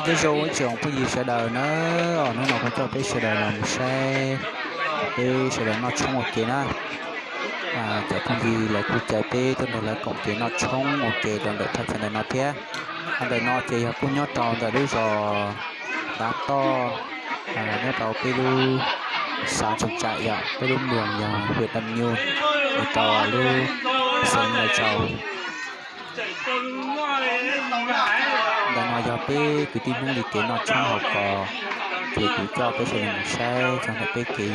Nyob zoo ib tsoom phooj ywg sawv daws na, hnub no kuv coj peb sawv daws los mus saib peb sawv daws noj tshoob ua ke na. Cov phooj ywg lawv kuj caw peb tuaj nrog lawv koom ces noj tshoob ua ke rau ntawm thaj chaw ntawm no thiab. Ntawm no ces yog kuj nyob rau ntawm lub zos Ntav Toj, nyob rau peb lub xav Tsoos Tsam yom, peb lub moos yog hwm Dam Nyuj, mus rau lub xeev Nais Tsaus. Ntawm no yog peb kwv tij Hmoob li kev noj tshoob haus kos, ces kuv coj peb sawv daws mus saib txog ntawm peb kev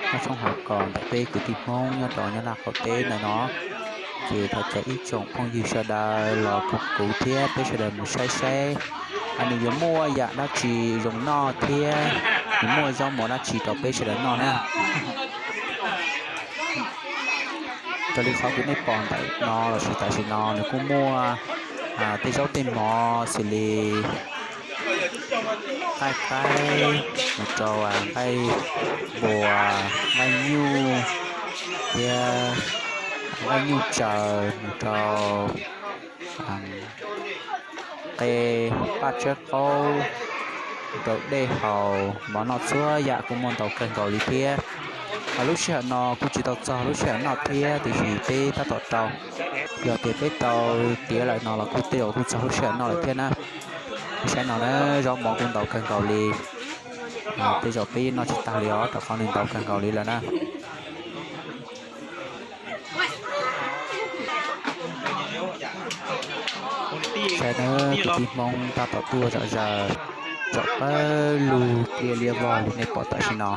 noj tshoob haus kos ntawm peb kwv tij Hmoob nyob rau Nyab Laj qaum teb ntawm no. Ces thov caw ib tsoom phooj ywg sawv daws los koom kuv thiab peb sawv daws mus saib saib nws yuav muaj yam dab tsi zoo noj thiab nws muaj zaub mov dab tsi rau peb sawv daws noj na. Raws li qhov kuv nej pom ntawm no lossis tam sim no nws kuj muaj tej zaub tej mov xws li nqaij qaib, mus rau nqaij npuas, nqaij nyuj, thiab nqaij nyuj tsaws, mus rau qe, paj tsawb qaub, rau dej haus, mov noj txhua yam kuj muaj ntau kawg nkaus li thiab. Lub sij hawm no kuj tsis tau txog lub sij hawm noj thiab tiam sis peb tab tom rau, yog tias peb tau tiav lawm no los kuj tej zaum kuj txog lub sij hawm noj lawm thiab na. Saib no na, zaub mov kuj ntau kawg nkaus li. Tej zaum peb noj tsis tag li os rau qhov nws ntau kawg nkaus li lawm na. Saib na, kwv tij Hmoob tab tom tuaj zom zaws, tsom pawg lug pliaj liab vog li nej pom tam sim no.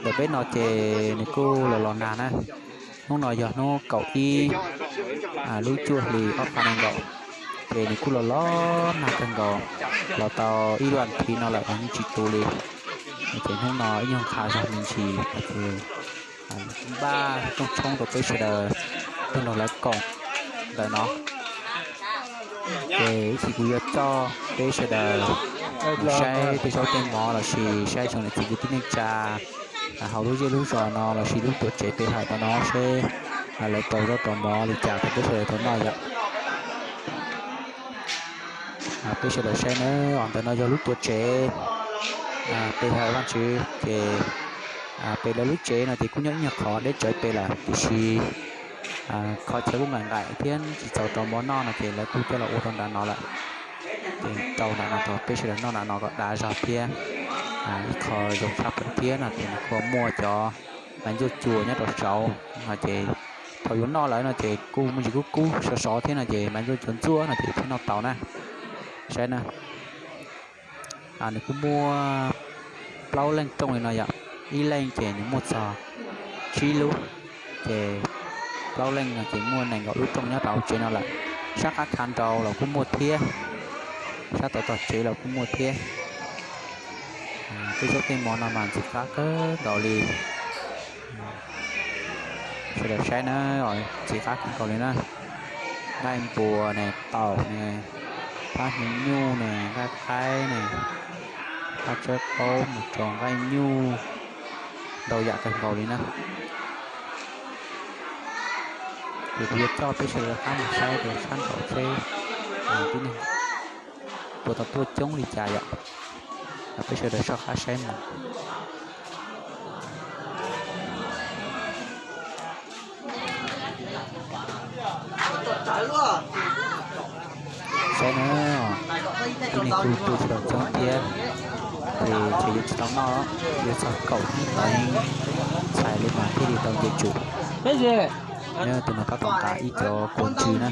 Ntawm peb no ces nws kuj los los nag na. Hnub no yog hnub kaum ib lub cuaj hli ob phav nees nkaum, ces nws kuj los los nag kawg nkaus, los tau ib vas thiv no lawm yeej tsis tu li. Ces hnub no ib nyuag qha zog me ntsis ces npaj rooj tshoob rau peb sawv daws tuaj nrog lawv koom ntawm no. Ces ib chim kuv yuav coj peb sawv daws mus saib tej zaub tej mov lossis saib tsoom niam txiv kwv tij neej tsa hauv lub zej lub zos no lossis lub tuam tsev pe hawm rau no seb lawv rau zaub rau mov li cas rau peb sawv daws tau noj yom. Peb sawv daws saib na, ntawm no yog lub tuam tsev pe hawm Vajtswv ces pem lawv lub tsev no ces kuj nyob ib nyuag qhov deb tsawv pem lawm tiam sis qhov chaw kuj nqaim nqaim thiab tsis txaus rau mov noj no ces lawv kuj coj los ua rau nram no lawm. Ces rau nram no rau peb sawv daws noj nram no kom dav zog thiab. Ib qho zoo tshaj plaws thiab no ces nws kuj muaj cov maiv ntxuaj cua nyob rau saud no ces thaum yuav noj lawm no ces kuj muaj ntsis kub kub sov sov thiab no ces maiv ntxuaj cua ntxuaj no ces thiaj noj tau na. Saib na, nws kuj muaj plaub leej rooj li no yom, ib leej ces nws muaj txog tsib lub, ces plaub leej no ces muaj nees nkaum lub rooj nyob rau hauv tsev no lawm. Sab qab khav nraud los kuj muaj thiab, sab tod tog tsev los kuj muaj thiab. Tej zaub tej mov no mas ntxim qab kawg nkaus li. Sawv daws saib na, ntxim qab kawg nkaus li na. Nqaij npuas ne, taum ne, pab hnyuv nyuj ne, nqaij qaib ne, pab tsawb qaub mus rau nqaij nyuj, ntau yam kawg nkaus li na. Ces kuv yuav coj peb sawv daws rov qab mus saib rau sab nraud seb tib neeg puas tau tuaj coob li cas yom. Peb sawv daws soj qab saib mus. Saib na, tib neeg kuj tuaj tsis tau coob thiab, ces ntshe yuav tsis tau noj, yuav txog kaum ib teev ntxhais li mas thiaj li tau nce tsum. Nyob tus no tab tom nqa ib cov kua ntswg na.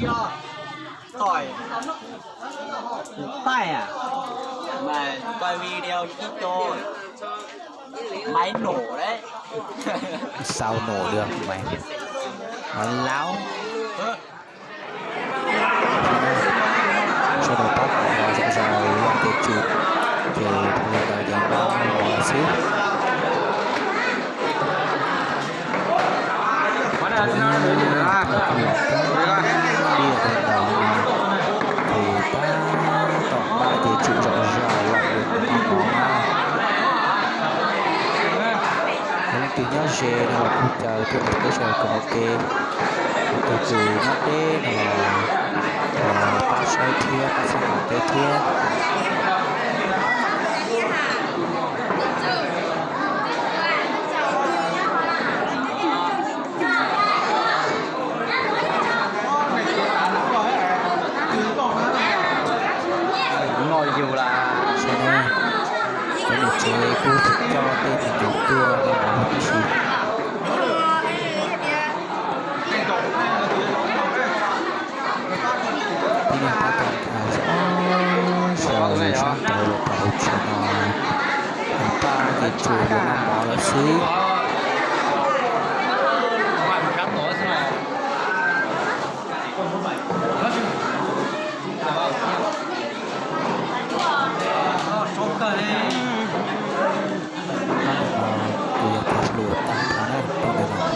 Sau nổ được mày. Nói láo. Sau đó tắt lại và dọn dẹp dọn dẹp chuột. Thì thôi là dán bao màu xíu. Đi ở bên đầu này thì ta tổng ba thì chịu dọn dẹp lại được con món ha. Leej twg nyob ze no los kuj caw tuaj nrog peb sawv daws koom ua ke. Tus twg nyob deb no los pab saib thiab, pab saib nqa teb thiab. Noj yus las. Saib na, cov niam tsev kuj coj tej me nyuam tuaj noj mov tib si. Tib neeg tab tom nqa zoj sab nraud los rau hauv tsev no, paj ces tsuas yuav noj mov lawm xwb. Tus yog pog hluas tag nrho na, pog ntawd no.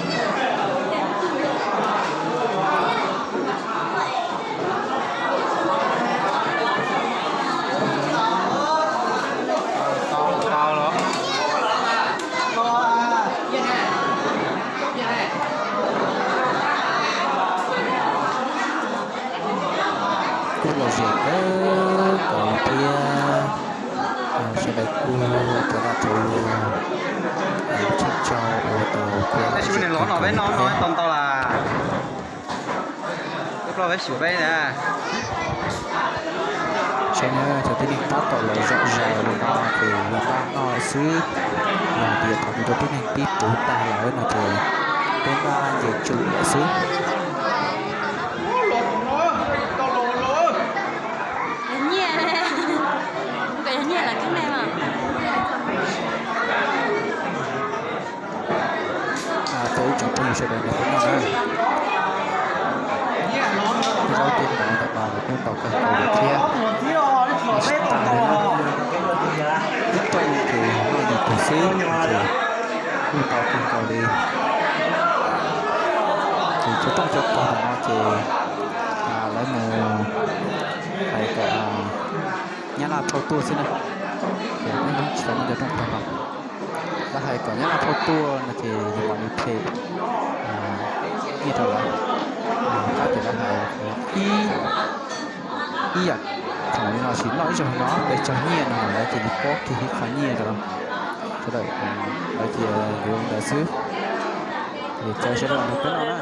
Kuj lom zem kawg nkaus thiab. Sawv daws kuj thov txim ua tsaug ua tau kuj lom zem kawg nkaus thiab. Saib na, cov tib neeg tab tom los zom zaws li no ces yog npaj noj xwb, yog hais tias thaum twg tau tib neeg pib puv tag lawm no ces peb npaj nce tsum lawm xwb. Nyiaj, nyiaj lawm thiab ne. Rau ib tsoom phooj ywg sawv daws nrog peb noj na. Zaub tej ntawd ntawm no los kuj ntau kawg nkaus li thiab. Noj tsis tag li na. Ib rooj ces noj yim tug xwb ces kuj ntau kawg nkaus li. Ces cov rooj cov pog ntawm no ces lawv mus hais kom Nyab Laj phauj tuaj xwb na. Ces peb tsis tau muaj cov rooj pog no. Lawv hais kom Nyab Laj phauj tuaj no ces yus mam li phem nyiaj rau lawv. Tab ces lawv hais ib, ib yam thaum li no sis noj ib zaug no pes tsawg nyiaj no lawv ces yus pab kiag ib qho nyiaj rau sawv daws, lawv ces yuav ntawd xwb. Ces caw sawv daws nrog peb noj na.